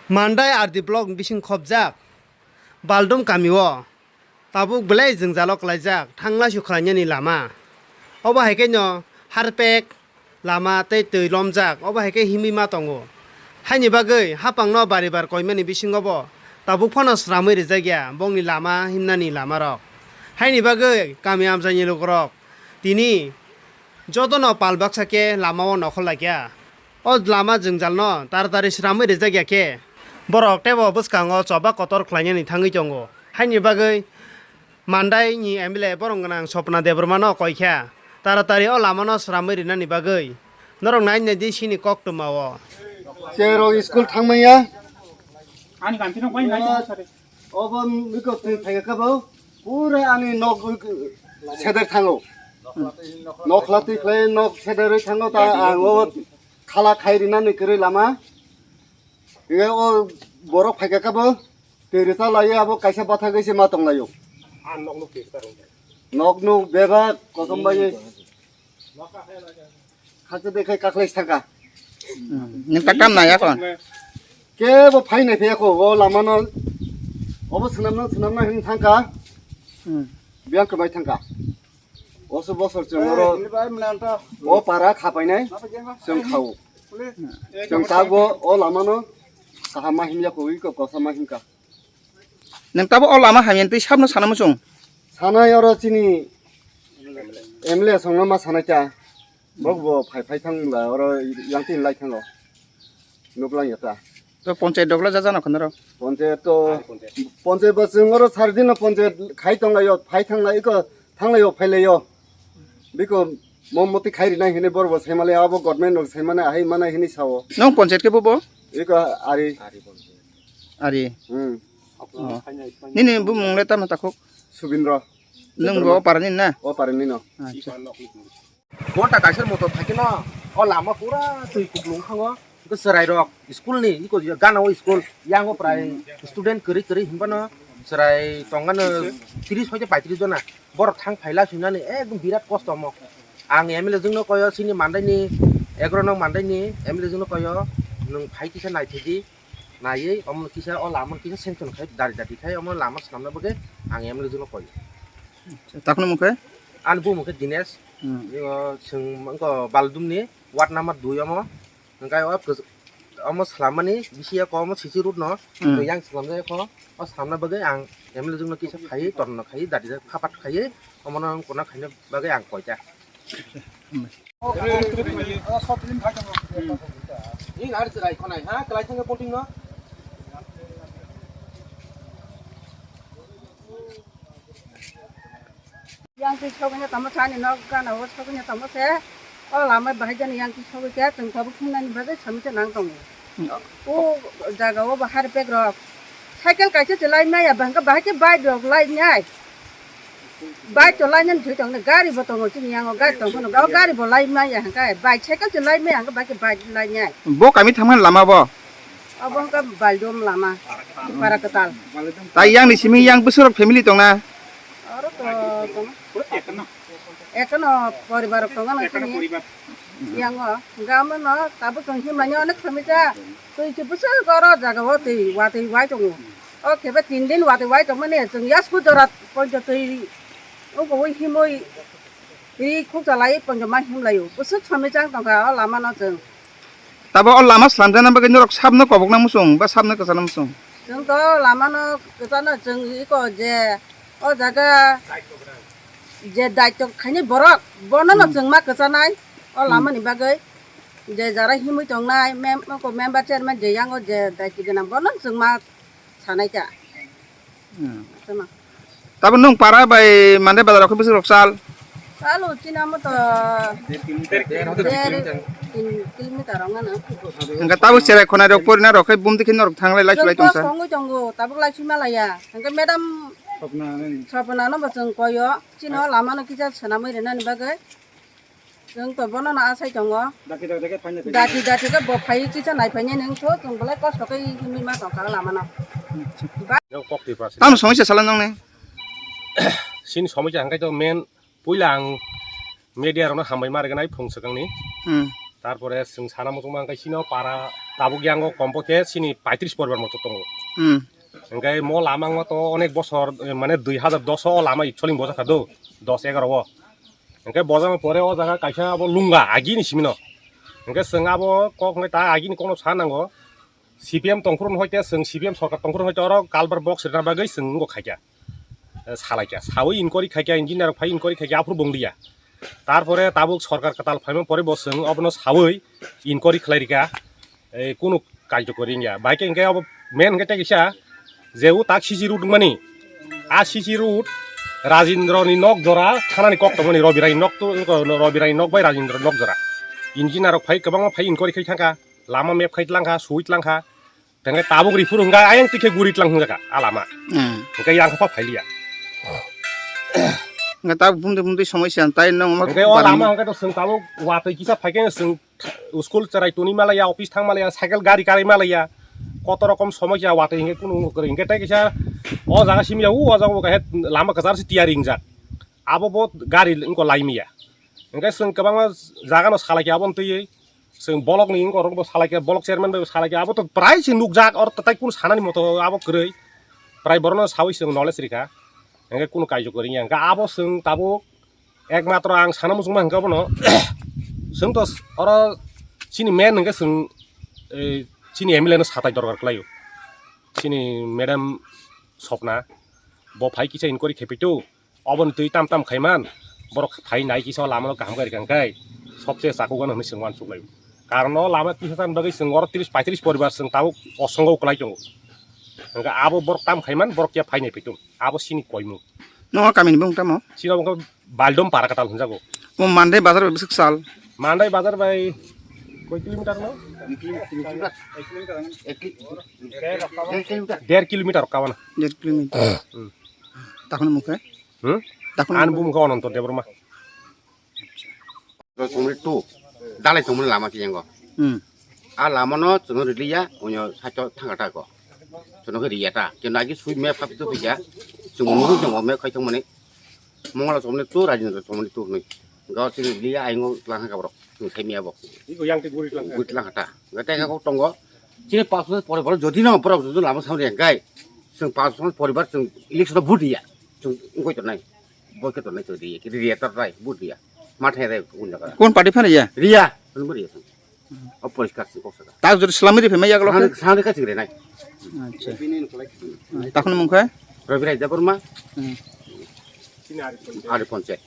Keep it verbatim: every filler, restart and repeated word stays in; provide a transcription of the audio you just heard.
Mandai R D block bising khobjak Baldum kamio tabuk belai jwngjalo kwlaijak thanglaisu khlainani lama. Obo hai khe no harpek lama tei twi lomjak, obo hai khe himwi ma tongo. Haini bagwi hapangno bari bar koimani bisingo bo tabuk phano sramwi rijak ya bongni lama himnani lamarok. Haini bagwi kami amchaini lukurok tini jotono pal baksa khe lamao nokhol laikya. O lama jwngjalno taratari sramwi rijak ya khe borok teibo bwskango choba kotor khlainani thangwi tongo. Haini bagwi Mandai ni M L A borong gwnang Swapna Debbarma no koi kha, taratari o lama no sramwi rinani bagwi. Norok nai nai di sini kok tuma o. Cherok school thangmaya. Ani ganti no bai nai. Obo miko twi phai ka bo. Pura ani nok seder thango. Nok khla twi khlai nok seder thango ta ang o khala khai rinani kwrwi lama. Ye o borok phai ka bo. Twi rwcha lai abo kaisa bathagwi se ma tong lai o. Nok nuk bebak kosom bai. Hakhe de khai kaklai thangka. Hmm. Nung ta kam nai akon. Kebo phai nai phe ko o lama no. Obo swnam no swnam no hin thangka. Hmm. Biang kwbai thangka. Oso bosor chwng oro o para khapai nai chwng khao. Chwng ta go o lama no kaham ma himya ko wi ko kosom ma himka. Nung tabo o lama hamya twi sabno sana muchung. Sanai oro chini M L A songno ma sanai ta. Bok bo phai phai thang la oro yang tin lai thango. Nuk lang ya ta. To ponchayat dogla ja jana khonaro. Ponchayat to ponchayat ba chwng oro sar din ponchayat khai tong lai yo phai thang lai ko thang lai yo phai lai yo. Biko mom moti khai ri nai hini bor bo sai male abo government rok sai mane ahai mana hini sao. Nung ponchayat ke bo bo? Iko ari. Ari. Hmm. Oh. Nini bumung le tamo takhuk? Subindra. Nung bo parani na? O parani no. Acha. Gonta kaisa moto phaikhe no o lama pura twi kuplung thango. Iko chwrai rok school ni iko gana o school yango prai student kwrwi kwrwi hinbano chwrai tongano tris hoite paitris jona. Borok thang phaila swinani ekdom birat kosto omo. Ang M L A jwngno koyo chini mandaini egrok nang mandaini M L A jwngno koyo nwng phai kisa naithidi. Naiwi omo kisa o lama kisa sanction khai dari dari khai omo lama swnamna bagwi ang M L A jwngno koi. Takhwno mungkhe? Ani bumung khe Dinesh. Hmm. Yo, chwng wngkho Baldumni ward number dui omo. Hwnkhe o kwch-, omo swlammani bisi ya omo C C road no. Hmm. Yang swlamjak kho o swlamna bagwi ang M L A jwngno kisa khai torno khai dari dari khapat khai omono kona khaina bagwi ang koita. Hmm. Yang twi sogwi tamo sani nok gana o sogwi tamo se. O lama bahai jani yang twi sogwi khe chwng tabuk himnani bagwi sami se nang tongo. Hmm. O jaga o bahar pek rok. Cycle kaisa se lai maya bahai khe bahai khe bike rok lai nai. Bike to lainani thwi tongni, gari bo tongo chini yango, gari tong phano, o gari bo lai maya hwnkhe, bike cycle to lai maya hwnkhe, bike, bike lai nai. Bo kami thangmani lama bo? Abo wngkha Baldum lama, para kwtal. Tai yang ni simi yang bwswk rok family tongna? Oro to tongo. Ekono poribar rok tongo nang chini. Yango, hwnkhe amo no tabuk tong himlai onek somija. Twi se bwswk oro jaga o twi watwi wai tongo. O khe ba tin din watwi wai tongmani chwng yasku jora poncho twi wngkha wi himwi ri khukcha lai poncho ma himlaio. Bwswk somijang tongkha o lama no chwng. Tabo o lama slamjakna bagwi norok sabno kobokna muchung ba sabno kwchana muchung? Chwng to lama no kwchana chwng iko je o jaga je daityo khaini borok bono no chwng ma kwchanai o lama ni bagwi. Je jara himwi tongnai mem-, member chairman je yango je daityo gwnang bono chwng ma sanai kha. Hmm. Tama. Tabo nwng para bai mande bazar rok bwswk rok sal? Salo chini amo to der tin kilometer rok nana. Hingke tabo cherai khonai rok porina rok khe bumdi khe norok thanglai lai chwng lai tongsa. Tongwi tongo tabuk lai chwng malaya. Hingke madam Sopna no bo chwng koyo chini o lama no kisa swnamwi rwnani bagwi. Chwng to bono no asai tongo. Daki daki daki phaina phaina. Daki daki khe bo phai kisa nai phainai nung tho chwng belai kosto khe himwi ma tongkha lama no. Tamo somoi se sala nong ne? Sini somoi se hangkai to main puila ang media rok no hambai ma rwgwnai phung swkang ni. Hmm. Tarpore chwng sana muchung ma hangkai sino para Tabuk yango kompokhe chini paitris poribar moto tongo. Hmm. Hingke mo lama wngma to onek bosor, eh, mane dui hazar dos o lama icholing bojak kha do, dos egaro o. Hingke bojama pore o jaga kaisa abo lunga agini simino. Hingke chwng abo kok hingke ta agini kokno sa nango. C P M tongphuru hoite chwng C P M sorkar tongphuru hoite oro culvert box rina bagwi chwng wngkha khaikha. Eh, salaikha. Sawi inquiry khaikha, engineer rok phai inquiry khaikha, aphuru bonglia. Tarpore tabuk sorkar kwtal phaima pore bo chwng obono sawi inquiry khlai rikha. Eh, kunu karjokori wngya. Bai khe hingke abo main hingke tei kisa je o tak C C road wngmani. A C C road Rajendra ni nok jora thanani kok tongmani Rabi Rai nok to, Rabi Rai nok bai Rajendra nok jora. Engineer rok phai kwbangma phai inquiry khai thangkha. Lama map khai tlangkha, sui tlangkha. Tengke tabuk riphuru hingka ayang tikhe guri tlang hwnjaka a lama. Hmm. Hingke yang kha phailiya. Hingke tabuk bumdi bumdi somoi siyan tai nong. Hingke o lama hingke to chwng tabuk watwi kisa phaikhe chwng school cherai tuni malaya, office thang malaya, cycle gari karai malaya. Koto rokom somoi siya watwi hingke kunu kwrwi hingke tai kisa o jaga simya u o jaga o kahe lama kwchar se tiyari wngjak. Abo bo gari wngko laimiya. Hingke chwng kwbangma jaga no salai khe abo twi. Chwng bolok ni wngkha, oro bo salai khe, bolok chairman bai bo salai khe, abo to prai se nukjak, oro tai kunu sanani moto abo kwrwi. Prai borokno sawi chwng knowledge rikha, hingke kunu kaijo kwrwi ya. Hingke abo chwng tabuk ekmatro ang sana muchungma hingke abono, chwng to oro chini main hingke chwng, eh, chini M L A no satai dorkar kwlaio. Chini madam Sopna, bo phai kisa inquiry khe phaitu. Oboni twi tam tam khaiman, borok phai nai kisa o lama no kaham khe rikang khe, sobse chakugano hinwi chwng uansuk lai. Karon o lama tisa tam bagwi chwng oro tris paitris poribar chwng tabuk osongo kwlai tongo. Hingkhe abo borok tam khaiman, borok ya phai nai phaitung. Abo chini koimung. Nogo kamini bung tamo? Chini bung Baldom para katal hwnjago. O Mandai bazar bai bwswk sal? Mandai bazar bai koi kilometer no? Ek kilometer. Ek ki-, ek kilometer. Der kilometer kawana. Der kilometer. Hmm. Takhwno mukhe? Hmm? Takhwno Ani mukhe? Bumung khe Ononto Debbarma. Tongmani tu, dalai tongmani lama tiyango. Hmm. A lama no chwng riliya, onyo saito thangkha ta ko. Chwng khe riya ta. Keno agi sui map khapi to khaja. Chwng nungwi tongo map khai tongmani. Mongla chomni tu, Rajendra chomni tu hwnwi. Gao chini liya aingo tlang ha kabrok. Chini saimi abo. Iko yang te guri tlang ha. Guri tlang ha ta. Ga tei ga kok tongo. Chini pas bosor pore pore jodi no borok jodi lama samri yang kai. Chwng pas bosor poribar chwng election vote ya. Chwng ngoi to nai. Boi khe to nai to di. Kiri ya to rai vote ya. Ma thai rai kun jaga. Kon party phano ya? Riya. Kon bori ya. O poriskar si kok saka. Ta jodi salami ri phema ya galo. Sangri, sangri ka chingre nai. Acha. Takhwno mukhe? Rabi Rai Debbarma. Hmm. Ari Ponche.